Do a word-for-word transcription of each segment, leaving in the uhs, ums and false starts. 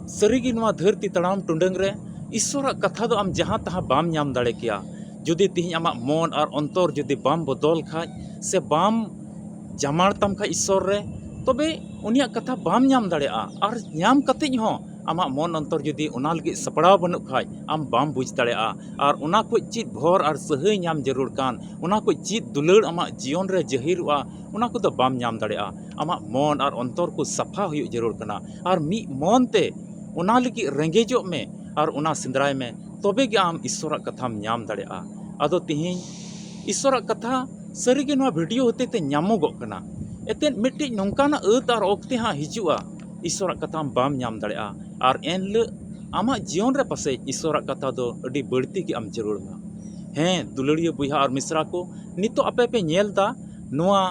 ᱥᱟᱹᱨᱤᱜᱮ ᱱᱚᱣᱟ ᱫᱷᱟᱹᱨᱛᱤ ᱛᱟᱲᱟᱢ ᱴᱩᱰᱟᱹᱝ ᱨᱮ ᱤᱥᱥᱚᱨᱟᱜ ᱠᱟᱛᱷᱟ ᱫᱚ ᱟᱢ ᱡᱟᱦᱟᱸ ᱛᱟᱦᱟᱸ ᱵᱟᱢ ᱧᱟᱢ ᱫᱟᱲᱮ ᱠᱮᱭᱟ᱾ ᱡᱩᱫᱤ ᱛᱮᱦᱮᱧ ᱟᱢᱟᱜ ᱢᱚᱱ ᱟᱨ ᱚᱱᱛᱚᱨ ᱡᱩᱫᱤ ᱵᱟᱢ ᱵᱚᱫᱚᱞ ᱠᱷᱟᱡ ᱥᱮ ᱵᱟᱢ ᱡᱟᱢᱟᱲ ᱛᱟᱢ ᱠᱷᱟᱡ ᱤᱥᱥᱚᱨ ᱨᱮ, ᱛᱚᱵᱮ ᱩᱱᱤᱭᱟᱜ ᱠᱟᱛᱷᱟ ᱵᱟᱢ ᱧᱟᱢ ᱫᱟᱲᱮᱭᱟᱜᱼᱟ᱾ ᱟᱨ ᱧᱟᱢ ᱠᱟᱛᱮᱡ ᱦᱚᱸ ᱟᱢᱟᱜ ᱢᱚᱱ ᱚᱱᱛᱚᱨ ᱡᱩᱫᱤ ᱚᱱᱟ ᱞᱟᱹᱜᱤᱫ ᱥᱟᱯᱲᱟᱣ ᱵᱟᱹᱱᱩᱜ ᱠᱷᱟᱡ, ᱟᱢ ᱵᱟᱢ ᱵᱩᱡᱽ ᱫᱟᱲᱮᱭᱟᱜᱼᱟ᱾ ᱟᱨ ᱚᱱᱟ ᱠᱷᱚᱡ ᱪᱮᱫ ᱵᱷᱚᱨ ᱟᱨ ᱥᱟᱹᱦᱟᱹᱭ ᱧᱟᱢ ᱡᱟᱹᱨᱩᱲ ᱠᱟᱱ, ᱚᱱᱟ ᱠᱷᱚᱡ ᱪᱮᱫ ᱫᱩᱞᱟᱹᱲ ᱟᱢᱟᱜ ᱡᱤᱭᱚᱱ ᱨᱮ ᱡᱟᱹᱦᱤᱨᱚᱜᱼᱟ, ᱚᱱᱟ ᱠᱚᱫᱚ ᱵᱟᱢ ᱧᱟᱢ ᱫᱟᱲᱮᱭᱟᱜᱼᱟ᱾ ᱟᱢᱟᱜ ᱢᱚᱱ ᱟᱨ ᱚᱱᱛᱚᱨ ᱠᱚ ᱥᱟᱯᱷᱟ ᱦᱩᱭᱩᱜ ᱡᱟᱹᱨᱩᱲ ᱠᱟᱱᱟ᱾ ᱟᱨ ᱢᱤᱫ ᱢᱚᱱ ᱛᱮ ᱚᱱᱟ ᱞᱟᱹᱜᱤᱫ ᱨᱮᱸᱜᱮᱡᱚᱜ ᱢᱮ ᱟᱨ ᱚᱱᱟ ᱥᱮᱸᱫᱽᱨᱟᱭ ᱢᱮ, ᱛᱚᱵᱮ ᱜᱮ ᱟᱢ ᱤᱥᱥᱚᱨᱟᱜ ᱠᱟᱛᱷᱟᱢ ᱧᱟᱢ ᱫᱟᱲᱮᱭᱟᱜᱼᱟ᱾ ᱟᱫᱚ ᱛᱤᱦᱤᱧ ᱤᱥᱥᱚᱨᱟᱜ ᱠᱟᱛᱷᱟ ᱥᱟᱹᱨᱤᱜᱮ ᱱᱚᱣᱟ ᱵᱷᱤᱰᱤᱭᱳ ᱦᱚᱛᱮ ᱛᱮ ᱧᱟᱢᱚᱜᱚᱜ ᱠᱟᱱᱟ᱾ ᱮᱱᱛᱮᱫ ᱢᱤᱫᱴᱤᱡ ᱱᱚᱝᱠᱟᱱᱟᱜ ᱟᱹᱛ ᱟᱨ ᱚᱠᱛᱮ ᱦᱟᱸᱜ ᱦᱤᱡᱩᱜᱼᱟ, ᱤᱥᱥᱚᱨᱟᱜ ᱠᱟᱛᱷᱟᱢ ᱵᱟᱢ ᱧᱟᱢ ᱫᱟᱲᱮᱭᱟᱜᱼᱟ᱾ ᱟᱨ ᱮᱱᱦᱤᱞᱳᱜ ᱟᱢᱟᱜ ᱡᱤᱭᱚᱱ ᱨᱮ ᱯᱟᱥᱮᱡ ᱤᱥᱥᱚᱨᱟᱜ ᱠᱟᱛᱷᱟ ᱫᱚ ᱟᱹᱰᱤ ᱵᱟᱹᱲᱛᱤ ᱜᱮ ᱟᱢ ᱡᱟᱹᱨᱩᱲ ᱢᱟ᱾ ᱦᱮᱸ, ᱫᱩᱞᱟᱹᱲᱤᱭᱟᱹ ᱵᱚᱭᱦᱟ ᱟᱨ ᱢᱤᱥᱨᱟ ᱠᱚ, ᱱᱤᱛᱚᱜ ᱟᱯᱮ ᱯᱮ ᱧᱮᱞ ᱫᱟ ᱱᱚᱣᱟ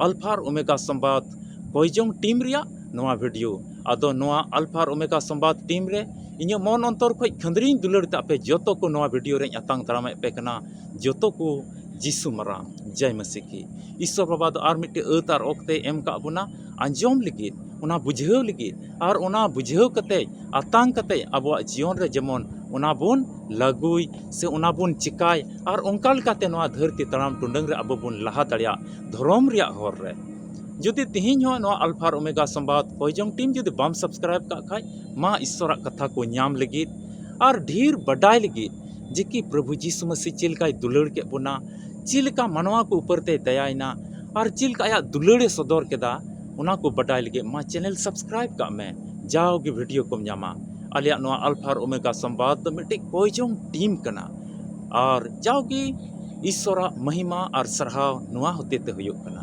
ᱟᱞᱯᱷᱟ ᱟᱨ ᱳᱢᱮᱜᱟ ᱥᱚᱢᱵᱟᱫ ᱠᱚᱭᱡᱚᱝ ᱴᱤᱢ ᱨᱮᱭᱟᱜ ᱱᱚᱣᱟ ᱵᱷᱤᱰᱤᱭᱳ᱾ ᱟᱫᱚ ᱱᱚᱣᱟ ᱟᱞᱯᱷᱟ ᱟᱨ ᱳᱢᱮᱜᱟ ᱥᱚᱢᱵᱟᱫ ᱴᱤᱢ ᱨᱮ ᱤᱧᱟᱹᱜ ᱢᱚᱱ ᱚᱱᱛᱚᱨ ᱠᱷᱚᱡ ᱠᱷᱟᱹᱱᱫᱽᱨᱤᱧ ᱫᱩᱞᱟᱹᱲ ᱛᱮ ᱟᱯᱮ ᱡᱚᱛᱚ ᱠᱚ ᱱᱚᱣᱟ ᱵᱷᱤᱰᱤᱭᱳ ᱨᱮᱧ ᱟᱛᱟᱝ ᱫᱟᱨᱟᱢᱮᱫ ᱯᱮ ᱠᱟᱱᱟ᱾ ᱡᱚᱛᱚ ᱠᱚ ᱡᱤᱥᱩ ᱢᱟᱨᱟᱝ, ᱡᱟᱭ ᱢᱟᱹᱥᱤ ᱠᱤ᱾ ᱤᱥᱥᱚᱨ ᱵᱟᱵᱟ ᱫᱚ ᱟᱨ ᱢᱤᱫᱴᱮᱡ ᱟᱹᱛ ᱟᱨ ᱚᱠᱛᱮ ᱮᱢ ᱠᱟᱜ ᱵᱚᱱᱟ ᱟᱸᱡᱚᱢ ᱞᱟᱹᱜᱤᱫ, ᱚᱱᱟ ᱵᱩᱡᱷᱟᱹᱣ ᱞᱟᱹᱜᱤᱫ, ᱟᱨ ᱚᱱᱟ ᱵᱩᱡᱷᱟᱹᱣ ᱠᱟᱛᱮ, ᱟᱛᱟᱝ ᱠᱟᱛᱮ ᱟᱵᱚᱣᱟᱜ ᱡᱤᱭᱚᱱ ᱨᱮ ᱡᱮᱢᱚᱱ ᱚᱱᱟ ᱵᱚᱱ ᱞᱟᱹᱜᱩᱭ ᱥᱮ ᱚᱱᱟ ᱵᱚᱱ ᱪᱤᱠᱟᱭ, ᱟᱨ ᱚᱱᱠᱟ ᱞᱮᱠᱟᱛᱮ ᱱᱚᱣᱟ ᱫᱷᱟᱹᱨᱛᱤ ᱛᱟᱲᱟᱢ ᱴᱩᱰᱟᱹᱝ ᱨᱮ ᱟᱵᱚ ᱵᱚᱱ ᱞᱟᱦᱟ ᱫᱟᱲᱮᱭᱟᱜ ᱫᱷᱚᱨᱚᱢ ᱨᱮᱭᱟᱜ ᱦᱚᱨ ᱨᱮ᱾ ᱡᱩᱫᱤ ᱛᱤᱦᱤᱧ ᱦᱚᱸ ᱱᱚᱣᱟ ᱟᱞᱯᱷᱟ ᱟᱨ ᱳᱢᱮᱜᱟ ᱥᱚᱢᱵᱟᱫ ᱠᱚᱭᱡᱚᱝ ᱴᱤᱢ ᱡᱩᱫᱤ ᱵᱟᱢ ᱥᱟᱵᱥᱠᱨᱟᱭᱤᱵ ᱠᱟᱜ ᱠᱷᱟᱡ, ᱢᱟ ᱤᱥᱥᱚᱨᱟᱜ ᱠᱟᱛᱷᱟ ᱠᱚ ᱧᱟᱢ ᱞᱟᱹᱜᱤᱫ ᱟᱨ ᱰᱷᱮᱨ ᱵᱟᱰᱟᱭ ᱞᱟᱹᱜᱤᱫ ᱡᱮ ᱠᱤ ᱯᱨᱚᱵᱷᱩ ᱡᱤᱥᱩ ᱢᱟᱹᱥᱤ ᱪᱮᱫ ᱞᱮᱠᱟᱭ ᱫᱩᱞᱟᱹᱲ ᱠᱮᱫ ᱵᱚᱱᱟ, ᱪᱮᱫ ᱞᱮᱠᱟ ᱢᱟᱱᱣᱟ ᱠᱚ ᱩᱯᱚᱨ ᱛᱮᱭ ᱫᱟᱭᱟᱭᱮᱱᱟ, ᱟᱨ ᱪᱮᱫ ᱞᱮᱠᱟ ᱟᱭᱟᱜ ᱫᱩᱞᱟᱹᱲᱮ ᱥᱚᱫᱚᱨ ᱠᱮᱫᱟ, ᱚᱱᱟ ᱠᱚ ᱵᱟᱰᱟᱭ ᱞᱟᱹᱜᱤᱫ ᱢᱟ ᱪᱮᱱᱮᱞ ᱥᱟᱵᱥᱠᱨᱟᱭᱤᱵ ᱠᱟᱜ ᱢᱮ᱾ ᱡᱟᱣᱜᱮ ᱵᱷᱤᱰᱤᱭᱳ ᱠᱚᱢ ᱧᱟᱢᱟ᱾ ᱟᱞᱮᱭᱟᱜ ᱱᱚᱣᱟ ᱟᱞᱯᱷᱟ ᱟᱨ ᱳᱢᱮᱜᱟ ᱥᱚᱢᱵᱟᱫ ᱫᱚ ᱢᱤᱫᱴᱤᱡ ᱠᱚᱭᱡᱚᱝ ᱴᱤᱢ ᱠᱟᱱᱟ, ᱟᱨ ᱡᱟᱣᱜᱮ ᱤᱥᱥᱚᱨᱟᱜ ᱢᱚᱦᱤᱢᱟ ᱟᱨ ᱥᱟᱨᱦᱟᱣ ᱱᱚᱣᱟ ᱦᱚᱛᱮ ᱛᱮ ᱦᱩᱭᱩᱜ ᱠᱟᱱᱟ᱾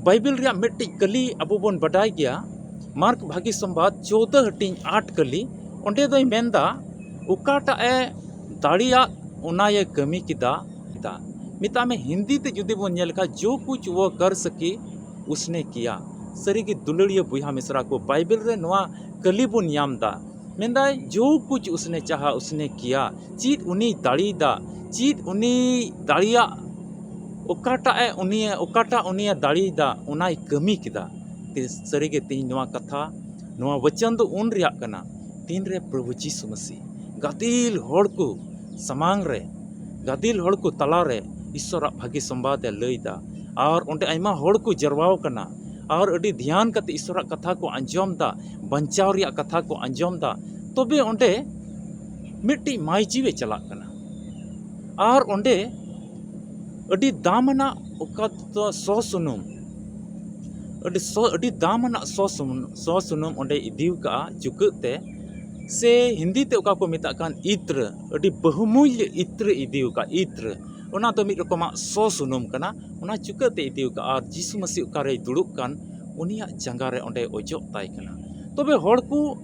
ᱵᱟᱭᱵᱮᱞ ᱨᱮᱭᱟᱜ ᱢᱤᱫᱴᱤᱡ ᱠᱟᱹᱞᱤ ᱟᱵᱚ ᱵᱚᱱ ᱵᱟᱰᱟᱭ ᱜᱮᱭᱟ, ᱢᱟᱨᱠ ᱵᱷᱟᱹᱜᱤ ᱥᱚᱢᱵᱟᱫ ᱪᱳᱫᱟᱹ ᱦᱟᱹᱴᱤᱧ ᱟᱴ ᱠᱟᱹᱞᱤ, ᱚᱸᱰᱮ ᱫᱚᱭ ᱢᱮᱱᱫᱟ, ᱚᱠᱟᱴᱟᱜ ᱮ ᱫᱟᱲᱮᱭᱟᱜ ᱚᱱᱟᱭᱮ ᱠᱟᱹᱢᱤ ᱠᱮᱫᱟ, ᱠᱮᱫᱟ᱾ ᱢᱮᱛᱟᱜ ᱢᱮ, ᱦᱤᱱᱫᱤ ᱛᱮ ᱡᱩᱫᱤ ᱵᱚᱱ ᱧᱮᱞ ᱠᱷᱟᱱ, ᱡᱳ ᱠᱩᱪ ᱣᱚ ᱠᱟᱨ ᱥᱠᱮ ᱩᱥᱱᱮ ᱠᱤᱭᱟ᱾ ᱥᱟᱹᱨᱤᱜᱮ ᱫᱩᱞᱟᱹᱲᱤᱭᱟᱹ ᱵᱚᱭᱦᱟ ᱢᱤᱥᱨᱟ ᱠᱚ, ᱵᱟᱭᱵᱮᱞ ᱨᱮ ᱱᱚᱣᱟ ᱠᱟᱹᱞᱤ ᱵᱚᱱ ᱧᱟᱢ ᱫᱟ᱾ ᱢᱮᱱᱫᱟᱭ, ᱡᱳ ᱠᱩᱪ ᱩᱥᱱᱮ ᱪᱟᱦᱟ ᱩᱥᱱᱮ ᱠᱤᱭᱟ᱾ ᱪᱮᱫ ᱩᱱᱤᱭ ᱫᱟᱲᱮᱭᱟᱫᱟ, ᱪᱮᱫ ᱩᱱᱤ ᱫᱟᱲᱮᱭᱟᱜ ᱚᱠᱟᱴᱟᱜ ᱮ ᱩᱱᱤᱭᱮ ᱚᱠᱟᱴᱟᱜ ᱩᱱᱤᱭᱮ ᱫᱟᱲᱮᱭᱟᱫᱟ, ᱚᱱᱟᱭ ᱠᱟᱹᱢᱤ ᱠᱮᱫᱟ᱾ ᱛᱮ ᱥᱟᱹᱨᱤᱜᱮ ᱛᱮᱦᱮᱧ ᱱᱚᱣᱟ ᱠᱟᱛᱷᱟ, ᱱᱚᱣᱟ ᱵᱚᱪᱚᱱ ᱫᱚ ᱩᱱ ᱨᱮᱭᱟᱜ ᱠᱟᱱᱟ, ᱛᱤᱱᱨᱮ ᱯᱨᱚᱵᱷᱩ ᱡᱤᱥᱩ ᱢᱟᱹᱥᱤ ᱜᱟᱫᱮᱞ ᱦᱚᱲ ᱠᱚ ᱥᱟᱢᱟᱝ ᱨᱮ, ᱜᱟᱫᱮᱞ ᱦᱚᱲ ᱠᱚ ᱛᱟᱞᱟᱨᱮ ᱤᱥᱚᱨᱟᱜ ᱵᱷᱟᱹᱜᱤ ᱥᱚᱢᱵᱟᱫ ᱮ ᱞᱟᱹᱭᱫᱟ᱾ ᱟᱨ ᱚᱸᱰᱮ ᱟᱭᱢᱟ ᱦᱚᱲ ᱠᱚ ᱡᱟᱨᱣᱟᱣ ᱠᱟᱱᱟ, ᱟᱨ ᱟᱹᱰᱤ ᱫᱷᱮᱭᱟᱱ ᱠᱟᱛᱮ ᱤᱥᱚᱨᱟᱜ ᱠᱟᱛᱷᱟ ᱠᱚ ᱟᱸᱡᱚᱢ ᱫᱟ, ᱵᱟᱧᱪᱟᱣ ᱨᱮᱭᱟᱜ ᱠᱟᱛᱷᱟ ᱠᱚ ᱟᱸᱡᱚᱢ ᱫᱟ᱾ ᱛᱚᱵᱮ ᱚᱸᱰᱮ ᱢᱤᱫᱴᱤᱡ ᱢᱟᱹᱭᱡᱤᱣᱮ ᱪᱟᱞᱟᱜ ᱠᱟᱱᱟ, ᱟᱨ ᱚᱸᱰᱮ ᱟᱹᱰᱤ ᱫᱟᱢ ᱟᱱᱟᱜ ᱚᱠᱟ ᱫᱚ ᱥᱚ ᱥᱩᱱᱩᱢ, ᱟᱹᱰᱤ ᱥᱚ, ᱟᱹᱰᱤ ᱫᱟᱢ ᱟᱱᱟᱜ ᱥᱚ ᱥᱩᱱᱩᱢ, ᱥᱚ ᱥᱩᱱᱩᱢ ᱚᱸᱰᱮ ᱤᱫᱤ ᱟᱠᱟᱫᱼᱟ ᱪᱩᱠᱟᱹᱜ ᱛᱮ, ᱥᱮ ᱦᱤᱱᱫᱤ ᱛᱮ ᱚᱠᱟ ᱠᱚ ᱢᱮᱛᱟᱜ ᱠᱟᱱ ᱤᱛᱨᱟᱹ, ᱟᱹᱰᱤ ᱵᱟᱹᱦᱩᱢᱩᱞ ᱤᱛᱨᱟᱹ ᱤᱫᱤ ᱟᱠᱟᱫ ᱤᱛᱨᱟᱹ, ᱚᱱᱟ ᱫᱚ ᱢᱤᱫ ᱨᱚᱠᱚᱢᱟᱜ ᱥᱚ ᱥᱩᱱᱩᱢ ᱠᱟᱱᱟ, ᱚᱱᱟ ᱪᱩᱠᱟᱹᱜ ᱛᱮ ᱤᱫᱤ ᱟᱠᱟᱫᱼᱟ᱾ ᱟᱨ ᱡᱤᱥᱩ ᱢᱟᱹᱥᱤ ᱚᱠᱟᱨᱮᱭ ᱫᱩᱲᱩᱵ ᱠᱟᱱ, ᱩᱱᱤᱭᱟᱜ ᱡᱟᱸᱜᱟ ᱨᱮ ᱚᱸᱰᱮ ᱚᱡᱚᱜ ᱛᱟᱭ ᱠᱟᱱᱟ᱾ ᱛᱚᱵᱮ ᱦᱚᱲ ᱠᱚ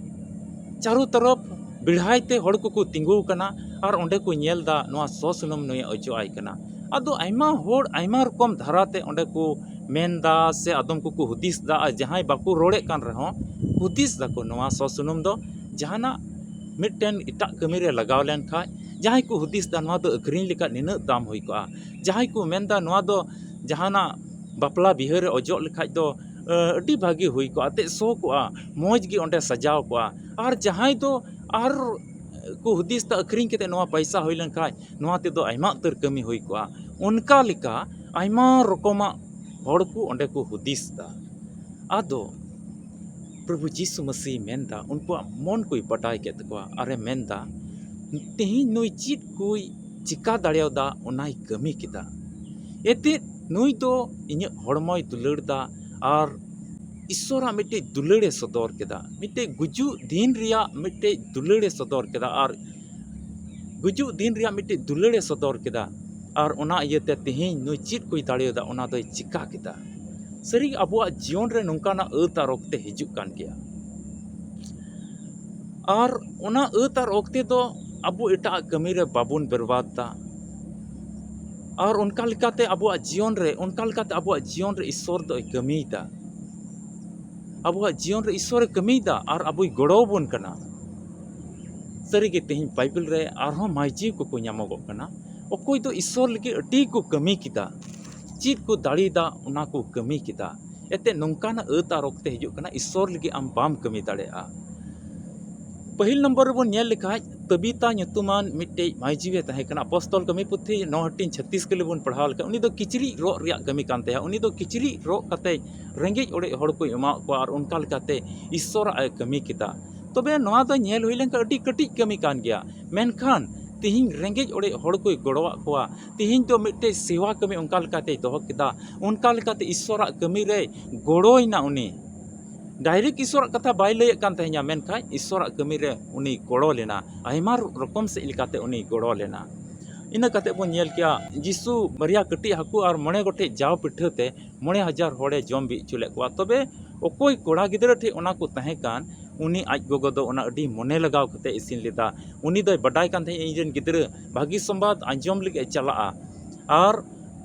ᱪᱟᱨᱚ ᱛᱚᱨᱚᱯ ᱵᱮᱲᱦᱟᱭ ᱛᱮ ᱦᱚᱲ ᱠᱚᱠᱚ ᱛᱤᱸᱜᱩ ᱟᱠᱟᱱᱟ, ᱟᱨ ᱚᱸᱰᱮ ᱠᱚ ᱧᱮᱞ ᱮᱫᱟ ᱱᱚᱣᱟ ᱥᱚ ᱥᱩᱱᱩᱢ ᱱᱩᱭᱮ ᱚᱡᱚᱜ ᱟᱭ ᱠᱟᱱᱟ᱾ ᱟᱫᱚ ᱟᱭᱢᱟ ᱦᱚᱲ ᱟᱭᱢᱟ ᱨᱚᱠᱚᱢ ᱫᱷᱟᱨᱟᱛᱮ ᱚᱸᱰᱮ ᱠᱚ ᱢᱮᱱ ᱮᱫᱟ, ᱥᱮ ᱟᱫᱚᱢ ᱠᱚᱠᱚ ᱦᱩᱫᱤᱥ ᱮᱫᱟ, ᱟᱨ ᱡᱟᱦᱟᱸᱭ ᱵᱟᱠᱚ ᱨᱚᱲᱮᱫ ᱠᱟᱱ ᱨᱮᱦᱚᱸ ᱦᱩᱫᱤᱥ ᱮᱫᱟᱠᱚ ᱱᱚᱣᱟ ᱥᱚ ᱥᱩᱱᱩᱢ ᱫᱚ ᱡᱟᱦᱟᱱᱟᱜ ᱢᱤᱫᱴᱮᱱ ᱮᱴᱟᱜ ᱠᱟᱹᱢᱤ ᱨᱮ ᱞᱟᱜᱟᱣ ᱞᱮᱱᱠᱷᱟᱡ, ᱡᱟᱦᱟᱸᱭ ᱠᱚ ᱦᱩᱫᱤᱥ ᱮᱫᱟ ᱱᱚᱣᱟ ᱫᱚ ᱟᱹᱠᱷᱨᱤᱧ ᱞᱮᱠᱷᱟᱡ ᱱᱤᱱᱟᱹᱜ ᱫᱟᱢ ᱦᱩᱭ ᱠᱚᱜᱼᱟ, ᱡᱟᱦᱟᱸᱭ ᱠᱚ ᱢᱮᱱ ᱮᱫᱟ ᱱᱚᱣᱟ ᱫᱚ ᱡᱟᱦᱟᱱᱟᱜ ᱵᱟᱯᱞᱟ ᱵᱤᱦᱟᱹ ᱨᱮ ᱚᱡᱚᱜ ᱞᱮᱠᱷᱟᱡ ᱫᱚ ᱟᱹᱰᱤ ᱵᱷᱟᱹᱜᱤ ᱦᱩᱭ ᱠᱚᱜᱼᱟ, ᱮᱱᱛᱮᱫ ᱥᱚ ᱠᱚᱜᱼᱟ, ᱢᱚᱡᱽ ᱜᱮ ᱚᱸᱰᱮ ᱥᱟᱡᱟᱣ ᱠᱚᱜᱼᱟ᱾ ᱟᱨ ᱡᱟᱦᱟᱸᱭ ᱫᱚ ᱟᱨ ᱠᱚ ᱦᱩᱫᱤᱥ ᱮᱫᱟ ᱟᱹᱠᱷᱨᱤᱧ ᱠᱟᱛᱮ ᱱᱚᱣᱟ ᱯᱚᱭᱥᱟ ᱦᱩᱭ ᱞᱮᱱᱠᱷᱟᱡ ᱱᱚᱣᱟ ᱛᱮᱫᱚ ᱟᱭᱢᱟ ᱩᱛᱟᱹᱨ ᱠᱟᱹᱢᱤ ᱦᱩᱭ ᱠᱚᱜᱼᱟ᱾ ᱚᱱᱠᱟ ᱞᱮᱠᱟ ᱟᱭᱢᱟ ᱨᱚᱠᱚᱢᱟᱜ ᱦᱚᱲ ᱠᱚ ᱚᱸᱰᱮ ᱠᱚ ᱦᱩᱫᱤᱥ ᱮᱫᱟ᱾ ᱟᱫᱚ ᱯᱨᱚᱵᱷᱩ ᱡᱤᱥᱩ ᱢᱟᱹᱥᱤ ᱢᱮᱱᱫᱟ, ᱩᱱᱠᱩᱣᱟᱜ ᱢᱚᱱ ᱠᱚᱭ ᱵᱟᱰᱟᱭ ᱠᱮᱫ ᱛᱟᱠᱚᱣᱟ ᱟᱨᱮ ᱢᱮᱱᱫᱟ, "ᱛᱮᱦᱮᱧ ᱱᱩᱭ ᱪᱮᱫ ᱠᱚᱭ ᱪᱤᱠᱟ ᱫᱟᱲᱮᱭᱟᱫᱟ, ᱚᱱᱟᱭ ᱠᱟᱹᱢᱤ ᱠᱮᱫᱟ᱾ ᱮᱛᱮᱫ ᱱᱩᱭ ᱫᱚ ᱤᱧᱟᱹᱜ ᱦᱚᱲᱢᱚᱭ ᱫᱩᱞᱟᱹᱲ ᱫᱟ ᱟᱨ ᱤᱥᱥᱚᱨᱟᱜ ᱢᱤᱫᱴᱮᱡ ᱫᱩᱞᱟᱹᱲᱮ ᱥᱚᱫᱚᱨ ᱠᱮᱫᱟ, ᱢᱤᱫᱴᱮᱡ ᱜᱩᱡᱩᱜ ᱫᱤᱱ ᱨᱮᱭᱟᱜ ᱢᱤᱫᱴᱮᱡ ᱫᱩᱞᱟᱹᱲᱮ ᱥᱚᱫᱚᱨ ᱠᱮᱫᱟ, ᱟᱨ ᱜᱩᱡᱩᱜ ᱫᱤᱱ ᱨᱮᱭᱟᱜ ᱢᱤᱫᱴᱮᱡ ᱫᱩᱞᱟᱹᱲᱮ ᱥᱚᱫᱚᱨ ᱠᱮᱫᱟ, ᱟᱨ ᱚᱱᱟ ᱤᱭᱟᱹᱛᱮ ᱛᱮᱦᱮᱧ ᱱᱩᱭ ᱪᱮᱫ ᱠᱚᱭ ᱫᱟᱲᱮᱭᱟᱫᱟ, ᱚᱱᱟ ᱫᱚᱭ ᱪᱤᱠᱟ ᱠᱮᱫᱟ᱾" ᱥᱟᱹᱨᱤ ᱟᱵᱚᱣᱟᱜ ᱡᱤᱭᱚᱱ ᱨᱮ ᱱᱚᱝᱠᱟᱱᱟᱜ ᱟᱹᱛ ᱟᱨ ᱚᱠᱛᱮ ᱦᱤᱡᱩᱜ ᱠᱟᱱ ᱜᱮᱭᱟ, ᱟᱨ ᱚᱱᱟ ᱟᱹᱛ ᱟᱨ ᱚᱠᱛᱮ ᱫᱚ ᱟᱵᱚ ᱮᱴᱟᱜ ᱠᱟᱹᱢᱤ ᱨᱮ ᱵᱟᱵᱚᱱ ᱵᱮᱨᱵᱟᱫᱽ ᱫᱟ, ᱟᱨ ᱚᱱᱠᱟ ᱞᱮᱠᱟᱛᱮ ᱟᱵᱚᱣᱟᱜ ᱡᱤᱭᱚᱱ ᱨᱮ, ᱚᱱᱠᱟ ᱞᱮᱠᱟᱛᱮ ᱟᱵᱚᱣᱟᱜ ᱡᱤᱭᱚᱱ ᱨᱮ ᱤᱥᱥᱚᱨ ᱫᱚᱭ ᱠᱟᱹᱢᱤᱭᱮᱫᱟ᱾ ᱟᱵᱚᱣᱟᱜ ᱡᱤᱭᱚᱱ ᱨᱮ ᱤᱥᱥᱚᱨᱮ ᱠᱟᱹᱢᱤᱭᱮᱫᱟ ᱟᱨ ᱟᱵᱚᱭ ᱜᱚᱲᱚ ᱟᱵᱚᱱ ᱠᱟᱱᱟ᱾ ᱥᱟᱹᱨᱤᱜᱮ ᱛᱮᱦᱮᱧ ᱵᱟᱭᱵᱮᱞ ᱨᱮ ᱟᱨᱦᱚᱸ ᱢᱟᱹᱭᱡᱤ ᱠᱚᱠᱚ ᱧᱟᱢᱚᱜᱚᱜ ᱠᱟᱱᱟ, ᱚᱠᱚᱭ ᱫᱚ ᱤᱥᱥᱚᱨ ᱞᱟᱹᱜᱤᱫ ᱟᱹᱰᱤ ᱠᱚ ᱠᱟᱹᱢᱤ ᱠᱮᱫᱟ, ᱪᱮᱫ ᱠᱚ ᱫᱟᱲᱮᱭᱟᱫᱟ ᱚᱱᱟ ᱠᱚ ᱠᱟᱹᱢᱤ ᱠᱮᱫᱟ᱾ ᱮᱱᱛᱮᱫ ᱱᱚᱝᱠᱟᱱᱟᱜ ᱟᱹᱛ ᱟᱨ ᱚᱠᱛᱮ ᱦᱤᱡᱩᱜ ᱠᱟᱱᱟ, ᱤᱥᱥᱚᱨ ᱞᱟᱹᱜᱤᱫ ᱟᱢ ᱵᱟᱢ ᱠᱟᱹᱢᱤ ᱫᱟᱲᱮᱭᱟᱜᱼᱟ᱾ ᱯᱟᱹᱦᱤᱞ ᱱᱚᱢᱵᱚᱨ ᱨᱮᱵᱚᱱ ᱧᱮᱞ ᱞᱮᱠᱷᱟᱡ, ᱛᱟᱵᱤᱛᱟ ᱧᱩᱛᱩᱢᱟᱱ ᱢᱤᱫᱴᱮᱡ ᱢᱟᱹᱭᱡᱤᱣᱮ ᱛᱟᱦᱮᱸ ᱠᱟᱱᱟ᱾ ᱟᱯᱚᱥᱛᱚᱞ ᱠᱟᱹᱢᱤ ᱯᱩᱛᱷᱤ ᱱᱚ ᱦᱟᱹᱴᱤᱧ ᱪᱷᱟᱛᱤᱥ ᱠᱟᱹᱞᱤ ᱵᱚᱱ ᱯᱟᱲᱦᱟᱣ ᱞᱮᱠᱷᱟᱡ, ᱩᱱᱤ ᱫᱚ ᱠᱤᱪᱨᱤᱡ ᱨᱚᱜ ᱨᱮᱭᱟᱜ ᱠᱟᱹᱢᱤ ᱠᱟᱱ ᱛᱟᱭᱟ᱾ ᱩᱱᱤ ᱫᱚ ᱠᱤᱪᱨᱤᱡ ᱨᱚᱜ ᱠᱟᱛᱮ ᱨᱮᱸᱜᱮᱡ ᱚᱲᱮᱡ ᱦᱚᱲ ᱠᱚᱭ ᱮᱢᱟᱣᱟᱫ ᱠᱚᱣᱟ ᱟᱨ ᱚᱱᱠᱟ ᱞᱮᱠᱟᱛᱮ ᱤᱥᱥᱚᱨᱟᱜ ᱮ ᱠᱟᱹᱢᱤ ᱠᱮᱫᱟ᱾ ᱛᱚᱵᱮ ᱱᱚᱣᱟ ᱫᱚ ᱧᱮᱞ ᱦᱩᱭ ᱞᱮᱱᱠᱷᱟᱱ ᱟᱹᱰᱤ ᱠᱟᱹᱴᱤᱡ ᱠᱟᱹᱢᱤ ᱠᱟᱱ ᱜᱮᱭᱟ, ᱢᱮᱱᱠᱷᱟᱱ ᱛᱤᱦᱤᱧ ᱨᱮᱸᱜᱮᱡ ᱚᱲᱮᱡ ᱦᱚᱲ ᱠᱚᱭ ᱜᱚᱲᱚᱣᱟᱜ ᱠᱚᱣᱟ᱾ ᱛᱤᱦᱤᱧ ᱫᱚ ᱢᱤᱫᱴᱮᱡ ᱥᱮᱣᱟ ᱠᱟᱹᱢᱤ ᱚᱱᱠᱟ ᱞᱮᱠᱟᱛᱮᱭ ᱫᱚᱦᱚ ᱠᱮᱫᱟ, ᱚᱱᱠᱟ ᱞᱮᱠᱟᱛᱮ ᱤᱥᱥᱚᱨᱟᱜ ᱠᱟᱹᱢᱤ ᱨᱮᱭ ᱜᱚᱲᱚᱭᱮᱱᱟ᱾ ᱩᱱᱤ ᱰᱟᱭᱨᱮᱠᱴ ᱤᱥᱥᱚᱨᱟᱜ ᱠᱟᱛᱷᱟ ᱵᱟᱭ ᱞᱟᱹᱭᱮᱫ ᱠᱟᱱ ᱛᱟᱦᱮᱸᱧᱟ, ᱢᱮᱱᱠᱷᱟᱱ ᱤᱥᱥᱚᱨᱟᱜ ᱠᱟᱹᱢᱤ ᱨᱮ ᱩᱱᱤ ᱜᱚᱲᱚ ᱞᱮᱱᱟ, ᱟᱭᱢᱟ ᱨᱚᱠᱚᱢ ᱥᱮᱫ ᱞᱮᱠᱟᱛᱮ ᱩᱱᱤ ᱜᱚᱲᱚ ᱞᱮᱱᱟ᱾ ᱤᱱᱟᱹ ᱠᱟᱛᱮ ᱵᱚᱱ ᱧᱮᱞ ᱠᱮᱭᱟ, ᱡᱤᱥᱩ ᱵᱟᱨᱭᱟ ᱠᱟᱹᱴᱤᱡ ᱦᱟᱹᱠᱩ ᱟᱨ ᱢᱚᱬᱮ ᱜᱚᱴᱮᱡ ᱡᱟᱣ ᱯᱤᱴᱷᱟᱹ ᱛᱮ ᱢᱚᱬᱮ ᱦᱟᱡᱟᱨ ᱦᱚᱲᱮ ᱡᱚᱢ ᱵᱤ ᱦᱚᱪᱚ ᱞᱮᱫ ᱠᱚᱣᱟ᱾ ᱛᱚᱵᱮ ᱚᱠᱚᱭ ᱠᱚᱲᱟ ᱜᱤᱫᱽᱨᱟᱹ ᱴᱷᱮᱡ ᱚᱱᱟ ᱠᱚ ᱛᱟᱦᱮᱸ ᱠᱟᱱ, ᱩᱱᱤ ᱟᱡ ᱜᱚᱜᱚ ᱫᱚ ᱚᱱᱟ ᱟᱹᱰᱤ ᱢᱚᱱᱮ ᱞᱟᱜᱟᱣ ᱠᱟᱛᱮ ᱤᱥᱤᱱ ᱞᱮᱫᱟ᱾ ᱩᱱᱤ ᱫᱚᱭ ᱵᱟᱰᱟᱭ ᱠᱟᱱ ᱛᱟᱦᱮᱸᱫ, ᱤᱧ ᱨᱮᱱ ᱜᱤᱫᱽᱨᱟᱹ ᱵᱷᱟᱹᱜᱤ ᱥᱚᱢᱵᱟᱫ ᱟᱸᱡᱚᱢ ᱞᱟᱹᱜᱤᱫ ᱮ ᱪᱟᱞᱟᱜᱼᱟ ᱟᱨ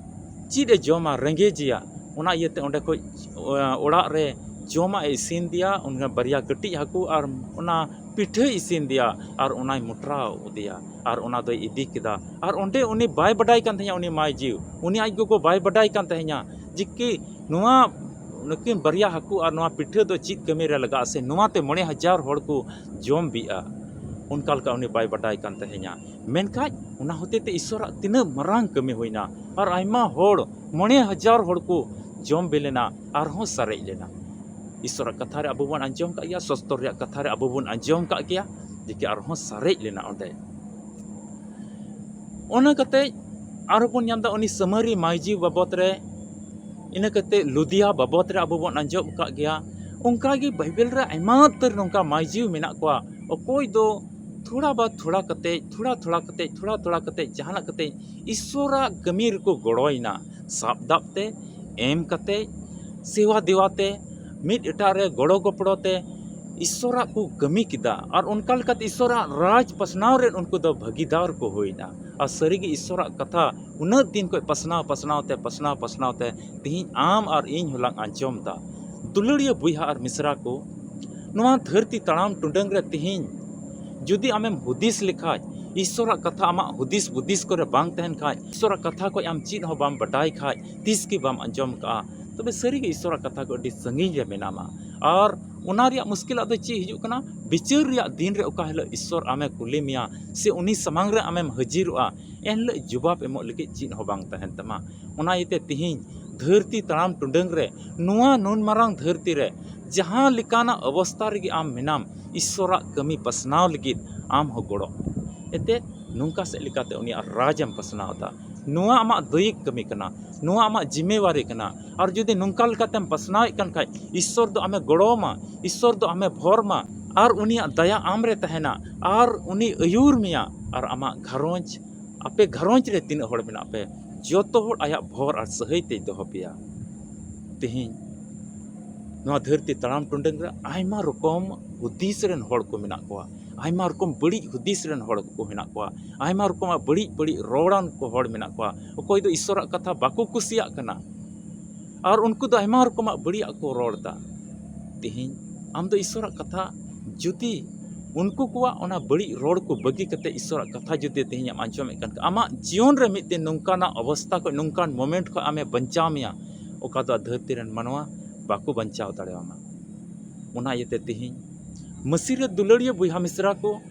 ᱪᱮᱫ ᱮ ᱡᱚᱢᱟ, ᱨᱮᱸᱜᱮᱡᱮᱭᱟ᱾ ᱚᱱᱟ ᱤᱭᱟᱹᱛᱮ ᱚᱸᱰᱮ ᱠᱷᱚᱡ, ᱚ-, ᱚᱲᱟᱜ ᱨᱮ ᱡᱚᱢᱟᱜ ᱮ ᱤᱥᱤᱱ ᱫᱮᱭᱟ, ᱚᱱᱟ ᱵᱟᱨᱭᱟ ᱠᱟᱹᱴᱤᱡ ᱦᱟᱹᱠᱩ ᱟᱨ ᱚᱱᱟ ᱯᱤᱴᱷᱟᱹᱭ ᱤᱥᱤᱱ ᱫᱮᱭᱟ ᱟᱨ ᱚᱱᱟᱭ ᱢᱚᱴᱨᱟᱣ ᱟᱫᱮᱭᱟ ᱟᱨ ᱚᱱᱟ ᱫᱚᱭ ᱤᱫᱤ ᱠᱮᱫᱟ᱾ ᱟᱨ ᱚᱸᱰᱮ ᱩᱱᱤ ᱵᱟᱭ ᱵᱟᱰᱟᱭ ᱠᱟᱱ ᱛᱟᱦᱮᱸᱫ, ᱩᱱᱤ ᱢᱟᱹᱭᱡᱤᱣ, ᱩᱱᱤ ᱟᱡ ᱜᱚᱜᱚ ᱵᱟᱭ ᱵᱟᱰᱟᱭ ᱠᱟᱱ ᱛᱟᱦᱮᱸᱫ ᱡᱮ ᱠᱤ ᱱᱚᱣᱟ, ᱱᱩᱠᱤᱱ ᱵᱟᱨᱭᱟ ᱦᱟᱹᱠᱩ ᱟᱨ ᱱᱚᱣᱟ ᱯᱤᱴᱷᱟᱹ ᱫᱚ ᱪᱮᱫ ᱠᱟᱹᱢᱤ ᱨᱮ ᱞᱟᱜᱟᱜᱼᱟ, ᱥᱮ ᱱᱚᱣᱟ ᱛᱮ ᱢᱚᱬᱮ ᱦᱟᱡᱟᱨ ᱦᱚᱲ ᱠᱚ ᱡᱚᱢ ᱵᱤᱜᱼᱟ, ᱚᱱᱠᱟ ᱞᱮᱠᱟ ᱩᱱᱤ ᱵᱟᱭ ᱵᱟᱰᱟᱭ ᱠᱟᱱ ᱛᱟᱦᱮᱸᱫ᱾ ᱢᱮᱱᱠᱷᱟᱡ ᱚᱱᱟ ᱦᱚᱛᱮ ᱛᱮ ᱤᱥᱥᱚᱨᱟᱜ ᱛᱤᱱᱟᱹᱜ ᱢᱟᱨᱟᱝ ᱠᱟᱹᱢᱤ ᱦᱩᱭᱱᱟ, ᱟᱨ ᱟᱭᱢᱟ ᱦᱚᱲ, ᱢᱚᱬᱮ ᱦᱟᱡᱟᱨ ᱦᱚᱲ ᱠᱚ ᱡᱚᱢ ᱵᱤ ᱞᱮᱱᱟ, ᱟᱨᱦᱚᱸ ᱥᱟᱨᱮᱡ ᱞᱮᱱᱟ᱾ ᱤᱥᱥᱚᱨᱟᱜ ᱠᱟᱛᱷᱟ ᱨᱮ ᱟᱵᱚ ᱵᱚᱱ ᱟᱸᱡᱚᱢ ᱠᱟᱜ ᱜᱮᱭᱟ, ᱥᱚᱥᱛᱚᱨ ᱨᱮᱭᱟᱜ ᱠᱟᱛᱷᱟ ᱨᱮ ᱟᱵᱚ ᱵᱚᱱ ᱟᱸᱡᱚᱢ ᱠᱟᱜ ᱜᱮᱭᱟ ᱡᱮ ᱠᱤ ᱟᱨᱦᱚᱸ ᱥᱟᱨᱮᱡ ᱞᱮᱱᱟ ᱚᱸᱰᱮ᱾ ᱚᱱᱟ ᱠᱟᱛᱮ ᱟᱨᱦᱚᱸ ᱵᱚᱱ ᱧᱟᱢ ᱮᱫᱟ ᱩᱱᱤ ᱥᱟᱢᱟᱨᱤ ᱢᱟᱹᱭᱡᱤ ᱵᱟᱵᱚᱫ ᱨᱮ, ᱤᱱᱟᱹ ᱠᱟᱛᱮ ᱞᱩᱫᱤᱭᱟ ᱵᱟᱵᱚᱫ ᱨᱮ ᱟᱵᱚ ᱵᱚᱱ ᱟᱸᱡᱚᱢ ᱟᱠᱟᱫ ᱜᱮᱭᱟ᱾ ᱚᱱᱠᱟ ᱜᱮ ᱵᱟᱭᱵᱮᱞ ᱨᱮ ᱟᱭᱢᱟ ᱩᱛᱟᱹᱨ ᱱᱚᱝᱠᱟ ᱢᱟᱹᱭᱡᱤ ᱢᱮᱱᱟᱜ ᱠᱚᱣᱟ, ᱚᱠᱚᱭ ᱫᱚ ᱛᱷᱚᱲᱟ ᱵᱟ ᱛᱷᱚᱲᱟ ᱠᱟᱛᱮ, ᱛᱷᱚᱲᱟ ᱛᱷᱚᱲᱟ ᱠᱟᱛᱮ, ᱛᱷᱚᱲᱟ ᱛᱷᱚᱲᱟ ᱠᱟᱛᱮ, ᱡᱟᱦᱟᱱᱟᱜ ᱠᱟᱛᱮ ᱤᱥᱥᱚᱨᱟᱜ ᱠᱟᱹᱢᱤ ᱨᱮᱠᱚ ᱜᱚᱲᱚᱭᱮᱱᱟ᱾ ᱥᱟᱵ ᱫᱟᱵ ᱛᱮ, ᱮᱢ ᱠᱟᱛᱮ, ᱥᱮᱣᱟ ᱫᱮᱣᱟ ᱛᱮ, ᱢᱤᱫ ᱮᱴᱟᱜ ᱨᱮ ᱜᱚᱲᱚ ᱜᱚᱯᱚᱲᱚ ᱛᱮ ᱤᱥᱥᱚᱨᱟᱜ ᱠᱚ ᱠᱟᱹᱢᱤ ᱠᱮᱫᱟ᱾ ᱟᱨ ᱚᱱᱠᱟ ᱞᱮᱠᱟᱛᱮ ᱤᱥᱥᱚᱨᱟᱜ ᱨᱟᱡᱽ ᱯᱟᱥᱱᱟᱣ ᱨᱮ ᱩᱱᱠᱩ ᱫᱚ ᱵᱷᱟᱹᱜᱤᱫᱟᱨ ᱠᱚ ᱦᱩᱭᱱᱟ᱾ ᱟᱨ ᱥᱟᱹᱨᱤᱜᱮ ᱤᱥᱥᱚᱨᱟᱜ ᱠᱟᱛᱷᱟ ᱩᱱᱟᱹᱜ ᱫᱤᱱ ᱠᱷᱚᱱ ᱯᱟᱥᱱᱟᱣ, ᱯᱟᱥᱱᱟᱣ ᱛᱮ, ᱯᱟᱥᱱᱟᱣ, ᱯᱟᱥᱱᱟᱣ ᱛᱮ ᱛᱮᱦᱮᱧ ᱟᱢ ᱟᱨ ᱤᱧ ᱦᱚᱸᱞᱟᱝ ᱟᱸᱡᱚᱢ ᱮᱫᱟ᱾ ᱫᱩᱞᱟᱹᱲᱤᱭᱟᱹ ᱵᱚᱭᱦᱟ ᱟᱨ ᱢᱤᱥᱨᱟ ᱠᱚ, ᱱᱚᱣᱟ ᱫᱷᱟᱹᱨᱛᱤ ᱛᱟᱲᱟᱢ ᱴᱩᱰᱟᱹᱝ ᱨᱮ ᱛᱮᱦᱮᱧ ᱡᱩᱫᱤ ᱟᱢᱮᱢ ᱦᱩᱫᱤᱥ ᱞᱮᱠᱷᱟᱡ, ᱤᱥᱥᱚᱨᱟᱜ ᱠᱟᱛᱷᱟ ᱟᱢᱟᱜ ᱦᱩᱫᱤᱥ ᱵᱩᱫᱤᱥ ᱠᱚᱨᱮ ᱵᱟᱝ ᱛᱟᱦᱮᱱ ᱠᱷᱟᱡ, ᱤᱥᱥᱚᱨᱟᱜ ᱠᱟᱛᱷᱟ ᱠᱷᱚᱡ ᱟᱢ ᱪᱮᱫ ᱦᱚᱸ ᱵᱟᱢ ᱵᱟᱰᱟᱭ ᱠᱷᱟᱡ, ᱛᱤᱥ ᱜᱮ ᱵᱟᱢ ᱟᱸᱡᱚᱢ ᱠᱟᱜᱼᱟ, ᱛᱚᱵᱮ ᱥᱟᱹᱨᱤᱜᱮ ᱤᱥᱥᱚᱨᱟᱜ ᱠᱟᱛᱷᱟ ᱠᱷᱚᱡ ᱟᱹᱰᱤ ᱥᱟᱺᱜᱤᱧ ᱨᱮ ᱢᱮᱱᱟᱢᱟ᱾ ᱟᱨ ᱚᱱᱟ ᱨᱮᱭᱟᱜ ᱢᱩᱥᱠᱤᱞᱟᱜ ᱫᱚ ᱪᱮᱫ ᱦᱤᱡᱩᱜ ᱠᱟᱱᱟ? ᱵᱤᱪᱟᱹᱨ ᱨᱮᱭᱟᱜ ᱫᱤᱱ ᱨᱮ ᱚᱠᱟ ᱦᱤᱞᱳᱜ ᱤᱥᱥᱚᱨ ᱟᱢᱮ ᱠᱩᱞᱤ ᱢᱮᱭᱟ ᱥᱮ ᱩᱱᱤ ᱥᱟᱢᱟᱝ ᱨᱮ ᱟᱢᱮᱢ ᱦᱟᱹᱡᱤᱨᱚᱜᱼᱟ, ᱮᱱᱦᱤᱞᱳᱜ ᱡᱩᱵᱟᱵ ᱮᱢᱚᱜ ᱞᱟᱹᱜᱤᱫ ᱪᱮᱫ ᱦᱚᱸ ᱵᱟᱝ ᱛᱟᱦᱮᱱ ᱛᱟᱢᱟ᱾ ᱚᱱᱟ ᱤᱭᱟᱹᱛᱮ ᱛᱤᱦᱤᱧ ᱫᱷᱟᱹᱨᱛᱤ ᱛᱟᱲᱟᱢ ᱴᱩᱰᱟᱹᱝ ᱨᱮ, ᱱᱚᱣᱟ ᱱᱩᱱ ᱢᱟᱨᱟᱝ ᱫᱷᱟᱹᱨᱛᱤ ᱨᱮ ᱡᱟᱦᱟᱸ ᱞᱮᱠᱟᱱᱟᱜ ᱚᱵᱚᱥᱛᱟ ᱨᱮᱜᱮ ᱟᱢ ᱢᱮᱱᱟᱢ, ᱤᱥᱥᱚᱨᱟᱜ ᱠᱟᱹᱢᱤ ᱯᱟᱥᱱᱟᱣ ᱞᱟᱹᱜᱤᱫ ᱟᱢ ᱦᱚᱸ ᱜᱚᱲᱚ᱾ ᱮᱱᱛᱮᱫ ᱱᱚᱝᱠᱟ ᱥᱮᱫ ᱞᱮᱠᱟᱛᱮ ᱩᱱᱤᱭᱟᱜ ᱨᱟᱡᱽ ᱮᱢ ᱯᱟᱥᱱᱟᱣ ᱮᱫᱟ᱾ ᱱᱚᱣᱟ ᱟᱢᱟᱜ ᱫᱟᱹᱭᱤᱠ ᱠᱟᱹᱢᱤ ᱠᱟᱱᱟ, ᱱᱚᱣᱟ ᱟᱢᱟᱜ ᱡᱤᱢᱮᱣᱟᱨᱤ ᱠᱟᱱᱟ᱾ ᱟᱨ ᱡᱩᱫᱤ ᱱᱚᱝᱠᱟ ᱞᱮᱠᱟᱛᱮᱢ ᱯᱟᱥᱱᱟᱣᱮᱫ ᱠᱟᱱ ᱠᱷᱟᱡ, ᱤᱥᱥᱚᱨ ᱫᱚ ᱟᱢᱮ ᱜᱚᱲᱚᱣᱟᱢᱟ, ᱤᱥᱥᱚᱨ ᱫᱚ ᱟᱢᱮ ᱵᱷᱚᱨ ᱢᱟ, ᱟᱨ ᱩᱱᱤᱭᱟᱜ ᱫᱟᱭᱟ ᱟᱢ ᱨᱮ ᱛᱟᱦᱮᱱᱟ, ᱟᱨ ᱩᱱᱤ ᱟᱹᱭᱩᱨ ᱢᱮᱭᱟ, ᱟᱨ ᱟᱢᱟᱜ ᱜᱷᱟᱨᱚᱸᱡᱽ, ᱟᱯᱮ ᱜᱷᱟᱨᱚᱸᱡᱽ ᱨᱮ ᱛᱤᱱᱟᱹᱜ ᱦᱚᱲ ᱢᱮᱱᱟᱜ ᱯᱮ, ᱡᱚᱛᱚ ᱦᱚᱲ ᱟᱭᱟᱜ ᱵᱷᱚᱨ ᱟᱨ ᱥᱟᱹᱦᱟᱹᱭ ᱛᱮᱭ ᱫᱚᱦᱚ ᱯᱮᱭᱟ᱾ ᱛᱮᱦᱮᱧ ᱱᱚᱣᱟ ᱫᱷᱟᱹᱨᱛᱤ ᱛᱟᱲᱟᱢ ᱴᱩᱰᱟᱹᱝ ᱨᱮ ᱟᱭᱢᱟ ᱨᱚᱠᱚᱢ ᱦᱩᱫᱤᱥ ᱨᱮᱱ ᱦᱚᱲ ᱠᱚ ᱢᱮᱱᱟᱜ ᱠᱚᱣᱟ, ᱟᱭᱢᱟ ᱨᱚᱠᱚᱢ ᱵᱟᱹᱲᱤᱡ ᱦᱩᱫᱤᱥ ᱨᱮᱱ ᱦᱚᱲ ᱠᱚ ᱢᱮᱱᱟᱜ ᱠᱚᱣᱟ, ᱟᱭᱢᱟ ᱨᱚᱠᱚᱢᱟᱜ ᱵᱟᱹᱲᱤᱡ ᱵᱟᱹᱲᱤᱡ ᱨᱚᱲᱟᱱ ᱠᱚ ᱦᱚᱲ ᱢᱮᱱᱟᱜ ᱠᱚᱣᱟ᱾ ᱚᱠᱚᱭ ᱫᱚ ᱤᱥᱥᱚᱨᱟᱜ ᱠᱟᱛᱷᱟ ᱵᱟᱠᱚ ᱠᱩᱥᱤᱭᱟᱜ ᱠᱟᱱᱟ, ᱟᱨ ᱩᱱᱠᱩ ᱫᱚ ᱟᱭᱢᱟ ᱨᱚᱠᱚᱢᱟᱜ ᱵᱟᱹᱲᱤᱡᱟᱜ ᱠᱚ ᱨᱚᱲ ᱮᱫᱟ᱾ ᱛᱮᱦᱮᱧ ᱟᱢ ᱫᱚ ᱤᱥᱥᱚᱨᱟᱜ ᱠᱟᱛᱷᱟ, ᱡᱩᱫᱤ ᱩᱱᱠᱩ ᱠᱚᱣᱟᱜ ᱚᱱᱟ ᱵᱟᱹᱲᱤᱡ ᱨᱚᱲ ᱠᱚ ᱵᱟᱹᱜᱤ ᱠᱟᱛᱮ ᱤᱥᱥᱚᱨᱟᱜ ᱠᱟᱛᱷᱟ ᱡᱩᱫᱤ ᱛᱮᱦᱮᱧ ᱮᱢ ᱟᱸᱡᱚᱢᱮᱫ ᱠᱟᱱ ᱠᱷᱟᱱ, ᱟᱢᱟᱜ ᱡᱤᱭᱚᱱ ᱨᱮ ᱢᱤᱫᱴᱮᱱ ᱱᱚᱝᱠᱟᱱᱟᱜ ᱚᱵᱚᱥᱛᱟ ᱠᱷᱚᱱ, ᱱᱚᱝᱠᱟᱱ ᱢᱚᱢᱮᱱᱴ ᱠᱷᱚᱱ ᱟᱢᱮ ᱵᱟᱧᱪᱟᱣ ᱢᱮᱭᱟ, ᱚᱠᱟ ᱫᱚ ᱫᱷᱟᱹᱨᱛᱤ ᱨᱮᱱ ᱢᱟᱱᱣᱟ ᱵᱟᱠᱚ ᱵᱟᱧᱪᱟᱣ ᱫᱟᱲᱮᱭᱟᱢᱟ᱾ ᱚᱱᱟ ᱤᱭᱟᱹᱛᱮ ᱛᱮᱦᱮᱧ ᱢᱟᱹᱥᱤ ᱨᱮ ᱫᱩᱞᱟᱹᱲᱤᱭᱟᱹ ᱵᱚᱭᱦᱟ ᱢᱤᱥᱨᱟ ᱠᱚ,